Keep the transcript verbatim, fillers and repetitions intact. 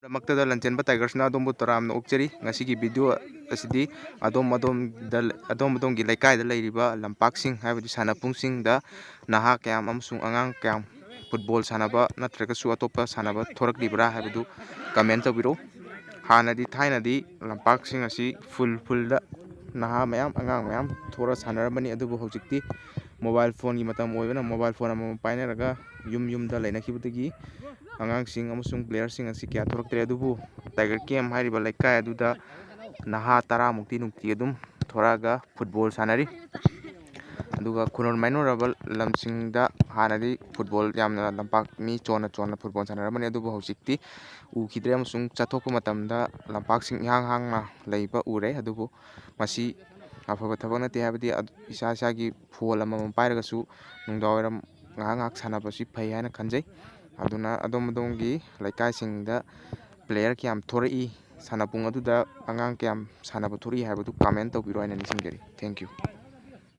ꯗꯃꯛꯇꯗ ꯂꯟꯆꯦꯟꯕ ꯇꯥꯏꯒꯔꯁꯅ ꯑꯗꯣꯝꯕꯨ ꯇꯔꯥꯝꯅ ꯑꯣꯛꯆꯔꯤ꯫ ꯉꯁꯤꯒꯤ ꯚꯤꯗꯤꯑꯣ ꯑꯁꯤꯗꯤ ꯑꯗꯣꯝ ꯑꯗꯣꯝꯗ, ꯑꯗꯣꯝ ꯑꯗꯣꯝꯒꯤ ꯂꯩꯀꯥꯏꯗ ꯂꯩꯔꯤꯕ ꯂꯝꯄꯥꯛꯁꯤꯡ, ꯍꯥꯏꯕꯗꯤ ꯁꯥꯟꯅꯄꯨꯡꯁꯤꯡꯗ ꯅꯍꯥ ꯀꯌꯥꯝ ꯑꯃꯁꯨꯡ ꯑꯉꯥꯡ ꯀꯌꯥꯝ ꯐꯨꯠꯕꯣꯜ ꯁꯥꯟꯅꯕ ꯅꯠꯇ꯭ꯔꯒꯁꯨ ꯑꯇꯣꯞꯄ ꯁꯥꯟꯅꯕ ꯊꯣꯔꯛꯂꯤꯕ꯭ꯔꯥ ꯍꯥꯏꯕꯗꯨ ꯀꯃꯦꯟ ꯇꯧꯕꯤꯔꯛꯎ꯫ ꯍꯥꯟꯅꯗꯤ, ꯊꯥꯏꯅꯗꯤ ꯂꯝꯄꯥꯛꯁꯤꯡ ꯑꯁꯤ ꯐꯨꯜ ꯐꯨꯜꯗ ꯅꯍꯥ ꯃꯌꯥꯝ, ꯑꯉꯥꯡ ꯃꯌꯥꯝ ꯊꯣꯔ ꯁꯥꯟꯅꯔꯝꯕꯅꯤ꯫ ꯑꯗꯨꯕꯨ ꯍꯧꯖꯤꯛꯇꯤ ꯃꯣꯕꯥꯏꯜ ꯐꯣꯟꯒꯤ ꯃꯇꯝ ꯑꯣꯏꯕꯅ, ꯃꯣꯕꯥꯏꯜ ꯐꯣꯟ ꯑꯃꯃꯝ ꯄꯥꯏꯅꯔꯒ ꯌꯨꯝ ꯌꯨꯝꯗ ꯂꯩꯅꯈꯤꯕꯗꯒꯤ ꯑꯉꯥꯡꯁꯤꯡ ꯑꯃꯁꯨꯡ ꯄ꯭ꯂꯦꯌꯔꯁꯤꯡ ꯑꯁꯤ ꯀꯌꯥ ꯊꯣꯔꯛꯇ꯭ꯔꯦ꯫ ꯑꯗꯨꯕꯨ ꯇꯥꯏꯒꯔ ꯀꯦꯝ ꯍꯥꯏꯔꯤꯕ ꯂꯩꯀꯥꯏ ꯑꯗꯨꯗ ꯅꯍꯥ ꯇꯔꯥꯃꯨꯛꯇꯤ ꯅꯨꯡꯇꯤ ꯑꯗꯨꯝ ꯊꯣꯔꯛꯑꯒ ꯐꯨꯠꯕꯣꯜ ꯁꯥꯟꯅꯔꯤ꯫ ꯑꯗꯨꯒ ꯈꯨꯅꯨ ꯃꯥꯏꯅꯧꯔꯕ ꯂꯝꯁꯤꯡꯗ ꯍꯥꯟꯅꯗꯤ ꯐꯨꯠꯕꯣꯜ ꯌꯥꯝꯅ, ꯂꯝꯄꯥꯛ ꯃꯤ ꯆꯣꯟꯅ ꯆꯣꯟꯅ ꯐꯨꯠꯕꯣꯜ ꯁꯥꯟꯅꯔꯝꯕꯅꯤ꯫ ꯑꯗꯨꯕꯨ ꯍꯧꯖꯤꯛꯇꯤ ꯎꯈꯤꯗ꯭ꯔꯦ ꯑꯃꯁꯨꯡ ꯆꯠꯊꯣꯛꯄ ꯃꯇꯝꯗ ꯂꯝꯄꯥꯛꯁꯤꯡ ꯏꯍꯥꯡ ꯍꯥꯡꯅ ꯂꯩꯕ ꯎꯔꯦ꯫ ꯑꯗꯨꯕꯨ ꯃꯁꯤ ꯑꯐꯕ ꯊꯕꯛ ꯅꯠꯇꯦ, ꯍꯥꯏꯕꯗꯤ ꯑꯗ-, ꯏꯁꯥ ꯏꯁꯥꯒꯤ ꯐꯣꯟ ꯑꯃꯃꯝ ꯄꯥꯏꯔꯒꯁꯨ ꯅꯨꯡꯗꯥꯡꯋꯥꯏꯔꯝ ꯉꯥꯏꯍꯥꯛ ꯉꯥꯏꯍꯥꯛ ꯁꯥꯟꯅꯕꯁꯤ ꯐꯩ ꯍꯥꯏꯅ ꯈꯟꯖꯩ꯫ ꯑꯗꯨꯅ ꯑꯗꯣꯝ ꯑꯗꯣꯝꯒꯤ ꯂꯩꯀꯥꯏꯁꯤꯡꯗ ꯄ꯭ꯂꯦꯌꯔ ꯀꯌꯥꯝ ꯊꯣꯔꯛꯏ, ꯁꯥꯟꯅꯄꯨꯡ ꯑꯗꯨꯗ ꯑꯉꯥꯡ ꯀꯌꯥꯝ ꯁꯥꯟꯅꯕ ꯊꯣꯔꯛꯏ ꯍꯥꯏꯕꯗꯨ ꯀꯃꯦꯟ ꯇꯧꯕꯤꯔꯣ ꯍꯥꯏꯅ ꯅꯤꯡꯁꯤꯡꯖꯔꯤ꯫ Thank you꯫